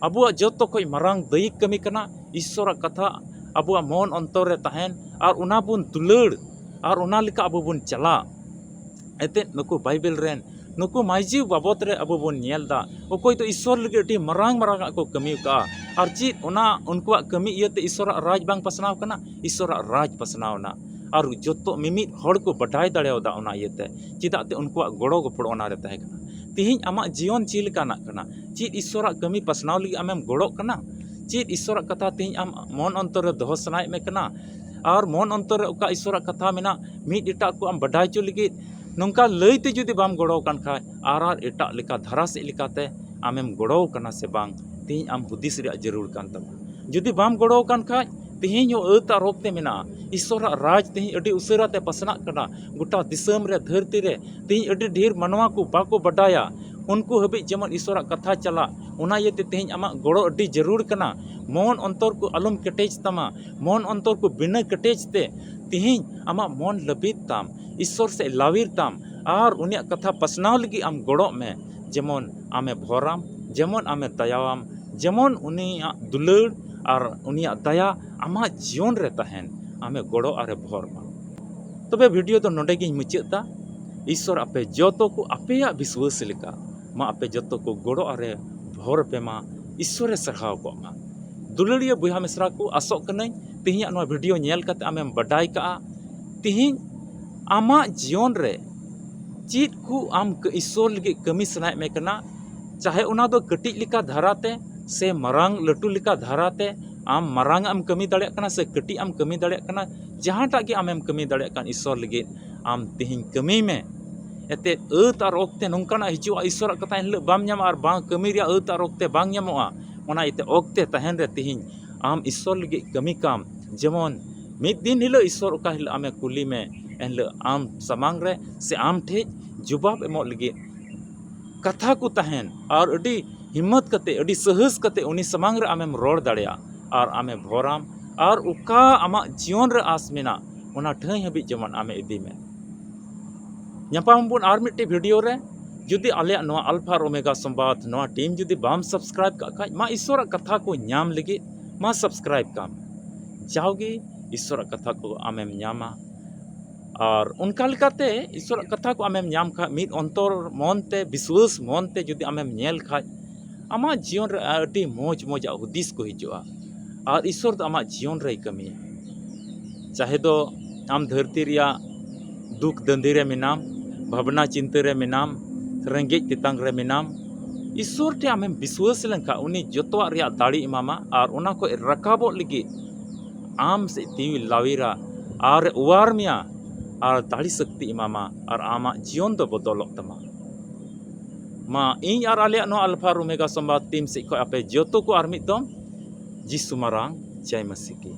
ᱟᱵᱚᱣᱟᱜ ᱡᱚᱛᱚ ᱠᱷᱚᱱ ᱢᱟᱨᱟᱝ ᱫᱟᱹᱭᱤᱠ ᱠᱟᱹᱢᱤ ᱠᱟᱱᱟ ᱤᱥᱥᱚᱨᱟᱜ ᱠᱟᱛᱷᱟ ᱟᱵᱚᱣᱟᱜ ᱢᱚᱱ ᱚᱱᱛᱚᱨ ᱨᱮ ᱛᱟᱦᱮᱱ ᱟᱨ ᱚᱱᱟ ᱵᱚᱱ ᱫᱩᱞᱟᱹᱲ ᱟᱨ ᱚᱱᱟ ᱞᱮᱠᱟ ᱟᱵᱚ ᱵᱚᱱ ᱪᱟᱞᱟᱜ᱾ ᱮᱱᱛᱮᱫ ᱱᱩᱠᱩ ᱵᱟᱭᱵᱮᱞ ᱨᱮᱱ ᱱᱩᱠᱩ ᱢᱟᱹᱭᱡᱩ ᱵᱟᱵᱚᱛ ᱨᱮ ᱟᱵᱚ ᱵᱚᱱ ᱧᱮᱞ ᱮᱫᱟ, ᱚᱠᱚᱭ ᱫᱚ ᱤᱥᱥᱚᱨ ᱞᱟᱹᱜᱤᱫ ᱟᱹᱰᱤ ᱢᱟᱨᱟᱝ ᱢᱟᱨᱟᱝ ᱟᱜ ᱠᱚ ᱠᱟᱹᱢᱤ ᱟᱠᱟᱫᱼᱟ᱾ ᱟᱨ ᱪᱮᱫ ᱚᱱᱟ ᱩᱱᱠᱩᱣᱟᱜ ᱠᱟᱹᱢᱤ ᱤᱭᱟᱹᱛᱮ ᱤᱥᱥᱚᱨᱟᱜ ᱨᱟᱡᱽ ᱵᱟᱝ ᱯᱟᱥᱱᱟᱣ ᱠᱟᱱᱟ? ᱤᱥᱥᱚᱨᱟᱜ ᱨᱟᱡᱽ ᱯᱟᱥᱱᱟᱣ ᱮᱱᱟ᱾ ᱟᱨ ᱡᱚᱛᱚ ᱢᱤᱢᱤᱫ ᱦᱚᱲ ᱠᱚ ᱵᱟᱰᱟᱭ ᱫᱟᱲᱮᱭᱟᱫᱟ ᱚᱱᱟ ᱤᱭᱟᱹᱛᱮ, ᱪᱮᱫᱟᱜ ᱛᱮ ᱩᱱᱠᱩᱣᱟᱜ ᱜᱚᱲᱚ ᱜᱚᱯᱚᱲᱚ ᱚᱱᱟ ᱨᱮ ᱛᱟᱦᱮᱸ ᱠᱟᱱᱟ᱾ ᱛᱮᱦᱮᱧ ᱟᱢᱟᱜ ᱡᱤᱭᱚᱱ ᱪᱮᱫ ᱞᱮᱠᱟᱱᱟᱜ ᱠᱟᱱᱟ? ᱪᱮᱫ ᱤᱥᱥᱚᱨᱟᱜ ᱠᱟᱹᱢᱤ ᱯᱟᱥᱱᱟᱣ ᱞᱟᱹᱜᱤᱫ ᱟᱢᱮᱢ ᱜᱚᱲᱚᱜ ᱠᱟᱱᱟ? ᱪᱮᱫ ᱤᱥᱥᱚᱨᱟᱜ ᱠᱟᱛᱷᱟ ᱛᱮᱦᱮᱧ ᱟᱢ ᱢᱚᱱ ᱚᱱᱛᱚᱨ ᱨᱮ ᱫᱚᱦᱚ ᱥᱟᱱᱟᱭᱮᱫ ᱢᱮ ᱠᱟᱱᱟ? ᱟᱨ ᱢᱚᱱ ᱚᱱᱛᱚᱨ ᱨᱮ ᱚᱠᱟ ᱤᱥᱥᱚᱨᱟᱜ ᱠᱟᱛᱷᱟ ᱢᱮᱱᱟᱜ, ᱢᱤᱫ ᱮᱴᱟᱜ ᱠᱚ ᱟᱢ ᱵᱟᱰᱟᱭ ᱦᱚᱪᱚ ᱞᱟᱹᱜᱤᱫ ᱱᱚᱝᱠᱟ ᱞᱟᱹᱭ ᱛᱮ ᱡᱩᱫᱤ ᱵᱟᱢ ᱜᱚᱲᱚ ᱟᱠᱟᱱ ᱠᱷᱟᱡ, ᱟᱨ ᱟᱨ ᱮᱴᱟᱜ ᱞᱮᱠᱟ ᱫᱷᱟᱨᱟ ᱥᱮᱫ ᱞᱮᱠᱟᱛᱮ ᱟᱢᱮᱢ ᱜᱚᱲᱚ ᱟᱠᱟᱱᱟ ᱥᱮ ᱵᱟᱝ, ᱛᱮᱦᱮᱧ ᱟᱢ ᱦᱩᱫᱤᱥ ᱨᱮᱭᱟᱜ ᱡᱟᱹᱨᱩᱲ ᱠᱟᱱ ᱛᱟᱢᱟ᱾ ᱡᱩᱫᱤ ᱵᱟᱢ ᱜᱚᱲᱚ ᱟᱠᱟᱱ ᱠᱷᱟᱡ, ᱛᱮᱦᱮᱧ ᱦᱚᱸ ᱟᱹᱛ ᱟᱨ ᱨᱳᱜᱽ ᱛᱮ ᱢᱮᱱᱟᱜᱼᱟ᱾ ᱤᱥᱥᱚᱨᱟᱜ ᱨᱟᱡᱽ ᱛᱮᱦᱮᱧ ᱟᱹᱰᱤ ᱩᱥᱟᱹᱨᱟ ᱛᱮ ᱯᱟᱥᱱᱟᱜ ᱠᱟᱱᱟ ᱜᱚᱴᱟ ᱫᱤᱥᱚᱢ ᱨᱮ, ᱫᱷᱟᱹᱨᱛᱤ ᱨᱮ᱾ ᱛᱮᱦᱮᱧ ᱟᱹᱰᱤ ᱰᱷᱮᱨ ᱢᱟᱱᱣᱟ ᱠᱚ ᱵᱟᱠᱚ ᱵᱟᱰᱟᱭᱟ, ᱩᱱᱠᱩ ᱦᱟᱹᱵᱤᱡ ᱡᱮᱢᱚᱱ ᱤᱥᱚᱨᱟᱜ ᱠᱟᱛᱷᱟ ᱪᱟᱞᱟᱜ, ᱚᱱᱟ ᱤᱭᱟᱹᱛᱮ ᱛᱮᱦᱮᱧ ᱟᱢᱟᱜ ᱜᱚᱲᱚ ᱟᱹᱰᱤ ᱡᱟᱹᱨᱩᱲ ᱠᱟᱱᱟ᱾ ᱢᱚᱱ ᱚᱱᱛᱚᱨ ᱠᱚ ᱟᱞᱚᱢ ᱠᱮᱴᱮᱡ ᱛᱟᱢᱟ, ᱢᱚᱱ ᱚᱱᱛᱚᱨ ᱠᱚ ᱵᱤᱱᱟᱹ ᱠᱮᱴᱮᱡ ᱛᱮ ᱛᱮᱦᱮᱧ ᱟᱢᱟᱜ ᱢᱚᱱ ᱞᱟᱹᱵᱤᱫ ᱛᱟᱢ, ᱤᱥᱚᱨ ᱥᱮᱫ ᱞᱟᱣᱤᱨ ᱛᱟᱢ, ᱟᱨ ᱩᱱᱤᱭᱟᱜ ᱠᱟᱛᱷᱟ ᱯᱟᱥᱱᱟᱣ ᱞᱟᱹᱜᱤᱫ ᱟᱢ ᱜᱚᱲᱚᱜ ᱢᱮ᱾ ᱡᱮᱢᱚᱱ ᱟᱢᱮ ᱵᱷᱚᱨᱟᱢ, ᱡᱮᱢᱚᱱ ᱟᱢᱮ ᱫᱟᱭᱟᱣᱟᱢ, ᱡᱮᱢᱚᱱ ᱩᱱᱤᱭᱟᱜ ᱫᱩᱞᱟᱹᱲ ᱟᱨ ᱩᱱᱤᱭᱟᱜ ᱫᱟᱭᱟ ᱟᱢᱟᱜ ᱡᱤᱭᱚᱱ ᱨᱮ ᱛᱟᱦᱮᱱ, ᱟᱢᱮ ᱜᱚᱲᱚ ᱟᱨᱮ ᱵᱷᱚᱨ ᱢᱟ᱾ ᱛᱚᱵᱮ ᱵᱷᱤᱰᱤᱭᱳ ᱫᱚ ᱱᱚᱰᱮ ᱜᱤᱧ ᱢᱩᱪᱟᱹᱫ ᱫᱟ᱾ ᱤᱥᱚᱨ ᱟᱯᱮ ᱡᱚᱛᱚ ᱠᱚ ᱟᱯᱮᱭᱟᱜ ᱵᱤᱥᱣᱟᱹᱥ ᱞᱮᱠᱟ ᱢᱟ ᱟᱯᱮ ᱡᱚᱛᱚ ᱠᱚ ᱜᱚᱲᱚ ᱟᱨᱮ ᱵᱷᱚᱨ ᱯᱮ ᱢᱟ, ᱤᱥᱚᱨᱮ ᱥᱟᱨᱦᱟᱣ ᱠᱚᱜ ᱢᱟ᱾ ᱫᱩᱞᱟᱹᱲᱤᱭᱟᱹ ᱵᱚᱭᱦᱟ ᱢᱤᱥᱨᱟ ᱠᱚ, ᱟᱥᱚᱜ ᱠᱟᱹᱱᱟᱹᱧ ᱛᱮᱦᱮᱧᱟᱜ ᱱᱚᱣᱟ ᱵᱷᱤᱰᱤᱭᱳ ᱧᱮᱞ ᱠᱟᱛᱮ ᱟᱢᱮᱢ ᱵᱟᱰᱟᱭ ᱠᱟᱜᱼᱟ ᱛᱮᱦᱮᱧ ᱟᱢᱟᱜ ᱡᱤᱭᱚᱱ ᱨᱮ ᱪᱮᱫ ᱠᱚ ᱟᱢ ᱠᱟᱹ-, ᱤᱥᱚᱨ ᱞᱟᱹᱜᱤᱫ ᱠᱟᱹᱢᱤ ᱥᱟᱱᱟᱭᱮᱫ ᱢᱮ ᱠᱟᱱᱟ, ᱪᱟᱦᱮ ᱚᱱᱟ ᱫᱚ ᱠᱟᱹᱴᱤᱡ ᱞᱮᱠᱟ ᱫᱷᱟᱨᱟᱛᱮ ᱥᱮ ᱢᱟᱨᱟᱝ ᱞᱟᱹᱴᱩ ᱞᱮᱠᱟ ᱫᱷᱟᱨᱟᱛᱮ, ᱟᱢ ᱢᱟᱨᱟᱝ ᱟᱜ ᱮᱢ ᱠᱟᱹᱢᱤ ᱫᱟᱲᱮᱭᱟᱜ ᱠᱟᱱᱟ ᱥᱮ ᱠᱟᱹᱴᱤᱡ ᱟᱜ ᱮᱢ ᱠᱟᱹᱢᱤ ᱫᱟᱲᱮᱭᱟᱜ ᱠᱟᱱᱟ, ᱡᱟᱦᱟᱸᱴᱟᱜ ᱜᱮ ᱟᱢᱮᱢ ᱠᱟᱹᱢᱤ ᱫᱟᱲᱮᱭᱟᱜ ᱠᱟᱱ ᱤᱥᱚᱨ ᱞᱟᱹᱜᱤᱫ ᱟᱢ ᱛᱮᱦᱮᱧ ᱠᱟᱹᱢᱤᱭ ᱢᱮ᱾ ᱮᱱᱛᱮᱫ ᱟᱹᱛ ᱟᱨ ᱚᱠᱛᱮ ᱱᱚᱝᱠᱟᱱᱟᱜ ᱦᱤᱡᱩᱜᱼᱟ, ᱤᱥᱚᱨᱟᱜ ᱠᱟᱛᱷᱟ ᱮᱱᱦᱤᱞᱳᱜ ᱵᱟᱢ ᱧᱟᱢᱟ ᱟᱨ ᱵᱟᱝ ᱠᱟᱹᱢᱤ ᱨᱮᱭᱟᱜ ᱟᱹᱛ ᱟᱨ ᱚᱠᱛᱮ ᱵᱟᱝ ᱧᱟᱢᱚᱜᱼᱟ᱾ ᱚᱱᱟ ᱤᱭᱟᱹᱛᱮ ᱚᱠᱛᱮ ᱛᱟᱦᱮᱱ ᱨᱮ ᱛᱮᱦᱮᱧ ᱟᱢ ᱤᱥᱚᱨ ᱞᱟᱹᱜᱤᱫ ᱠᱟᱹᱢᱤ ᱠᱟᱢ᱾ ᱡᱮᱢᱚᱱ ᱢᱤᱫ ᱫᱤᱱ ᱦᱤᱞᱳᱜ ᱤᱥᱚᱨ ᱚᱠᱟ ᱦᱤᱞᱳᱜ ᱟᱢᱮ ᱠᱩᱞᱤ ᱢᱮ, ᱮᱱᱦᱤᱞᱳᱜ ᱟᱢ ᱥᱟᱢᱟᱝ ᱨᱮ ᱥᱮ ᱟᱢ ᱴᱷᱮᱡ ᱡᱩᱵᱟᱵ ᱮᱢᱚᱜ ᱞᱟᱹᱜᱤᱫ ᱠᱟᱛᱷᱟ ᱠᱚ ᱛᱟᱦᱮᱱ ᱟᱨ ᱟᱹᱰᱤ ᱦᱤᱢᱢᱚᱛ ᱠᱟᱛᱮ, ᱟᱹᱰᱤ ᱥᱟᱦᱚᱥ ᱠᱟᱛᱮ ᱩᱱᱤ ᱥᱟᱢᱟᱝ ᱨᱮ ᱟᱢᱮᱢ ᱨᱚᱲ ᱫᱟᱲᱮᱭᱟᱜᱼᱟ ᱟᱨ ᱟᱢᱮ ᱵᱷᱚᱨᱟᱢ ᱟᱨ ᱚᱠᱟ ᱟᱢᱟᱜ ᱡᱤᱭᱚᱱ ᱨᱮ ᱟᱥ ᱢᱮᱱᱟᱜ, ᱚᱱᱟ ᱴᱷᱟᱹᱭ ᱦᱟᱹᱵᱤᱡ ᱡᱮᱢᱚᱱ ᱟᱢᱮ ᱤᱫᱤ ᱢᱮ᱾ ᱧᱟᱯᱟᱢ ᱟᱵᱚᱱ ᱟᱨ ᱢᱤᱫᱴᱮᱡ ᱵᱷᱤᱰᱤᱭᱳ ᱨᱮ᱾ ᱡᱩᱫᱤ ᱟᱞᱮᱭᱟᱜ ᱱᱚᱣᱟ ᱟᱞᱯᱷᱟ ᱟᱨ ᱳᱢᱮᱜᱟ ᱥᱚᱢᱵᱟᱫ ᱱᱚᱣᱟ ᱴᱤᱢ ᱡᱩᱫᱤ ᱵᱟᱢ ᱥᱟᱵᱥᱠᱨᱟᱭᱤᱵ ᱠᱟᱜ ᱠᱷᱟᱡ, ᱢᱟ ᱤᱥᱚᱨᱟᱜ ᱠᱟᱛᱷᱟ ᱠᱚ ᱧᱟᱢ ᱞᱟᱹᱜᱤᱫ ᱢᱟ ᱥᱟᱵᱥᱠᱨᱟᱭᱤᱵ ᱠᱟᱢ᱾ ᱡᱟᱣᱜᱮ ᱤᱥᱚᱨᱟᱜ ᱠᱟᱛᱷᱟ ᱠᱚ ᱟᱢᱮᱢ ᱧᱟᱢᱟ᱾ ᱟᱨ ᱚᱱᱠᱟ ᱞᱮᱠᱟᱛᱮ ᱤᱥᱚᱨᱟᱜ ᱠᱟᱛᱷᱟ ᱠᱚ ᱟᱢᱮᱢ ᱧᱟᱢ ᱠᱷᱟᱡ, ᱢᱤᱫ ᱚᱱᱛᱚᱨ ᱢᱚᱱ ᱛᱮ, ᱵᱤᱥᱣᱟᱹᱥ ᱢᱚᱱ ᱛᱮ ᱡᱩᱫᱤ ᱟᱢᱮᱢ ᱧᱮᱞ ᱠᱷᱟᱡ, ᱟᱢᱟᱜ ᱡᱤᱭᱚᱱ ᱨᱮ ᱟᱹᱰᱤ ᱢᱚᱡᱽ ᱢᱚᱡᱽ ᱟᱜ ᱦᱩᱫᱤᱥ ᱠᱚ ᱦᱤᱡᱩᱜᱼᱟ᱾ ᱟᱨ ᱤᱥᱚᱨ ᱫᱚ ᱟᱢᱟᱜ ᱡᱤᱭᱚᱱ ᱨᱮᱭ ᱠᱟᱹᱢᱤᱭᱟ᱾ ᱪᱟᱦᱮ ᱫᱚ ᱟᱢ ᱫᱷᱟᱹᱨᱛᱤ ᱨᱮᱭᱟᱜ ᱫᱩᱠ ᱫᱟᱹᱱᱫᱤ ᱨᱮ ᱢᱮᱱᱟᱢ, ᱵᱷᱟᱵᱽᱱᱟ ᱪᱤᱱᱛᱟᱹ ᱨᱮ ᱢᱮᱱᱟᱢ, ᱨᱮᱸᱜᱮᱡ ᱛᱮᱛᱟᱝ ᱨᱮ ᱢᱮᱱᱟᱢ, ᱤᱥᱚᱨ ᱴᱷᱮᱱ ᱟᱢᱮᱢ ᱵᱤᱥᱣᱟᱹᱥ ᱞᱮᱱᱠᱷᱟᱱ ᱩᱱᱤ ᱡᱚᱛᱚᱣᱟᱜ ᱨᱮᱭᱟᱜ ᱫᱟᱲᱮ ᱮᱢᱟᱢᱟ ᱟᱨ ᱚᱱᱟ ᱠᱷᱚᱱ ᱨᱟᱠᱟᱵᱚᱜ ᱞᱟᱹᱜᱤᱫ ᱟᱢ ᱥᱮᱫ ᱛᱤᱭᱩᱭ ᱞᱟᱣᱤᱨᱟ ᱟᱨ ᱚᱣᱟᱨ ᱢᱮᱭᱟ ᱟᱨ ᱫᱟᱲᱮ ᱥᱚᱠᱛᱤ ᱮᱢᱟᱢᱟ ᱟᱨ ᱟᱢᱟᱜ ᱡᱤᱭᱚᱱ ᱫᱚ ᱵᱚᱫᱚᱞᱚᱜ ᱛᱟᱢᱟ᱾ ᱢᱟ ᱤᱧ ᱟᱨ ᱟᱞᱮᱭᱟᱜ ᱱᱚᱣᱟ ᱟᱞᱯᱷᱟ ᱟᱨ ᱳᱢᱮᱜᱟ ᱥᱚᱢᱵᱟᱫ ᱴᱤᱢ ᱥᱮᱫ ᱠᱷᱚᱱ ᱟᱯᱮ ᱡᱚᱛᱚ ᱠᱚ ᱟᱨ ᱢᱤᱫ ᱫᱚᱢ ᱡᱤᱥᱩ ᱢᱟᱨᱟᱝ ᱡᱟᱭ ᱢᱟᱥᱤ ᱠᱤ᱾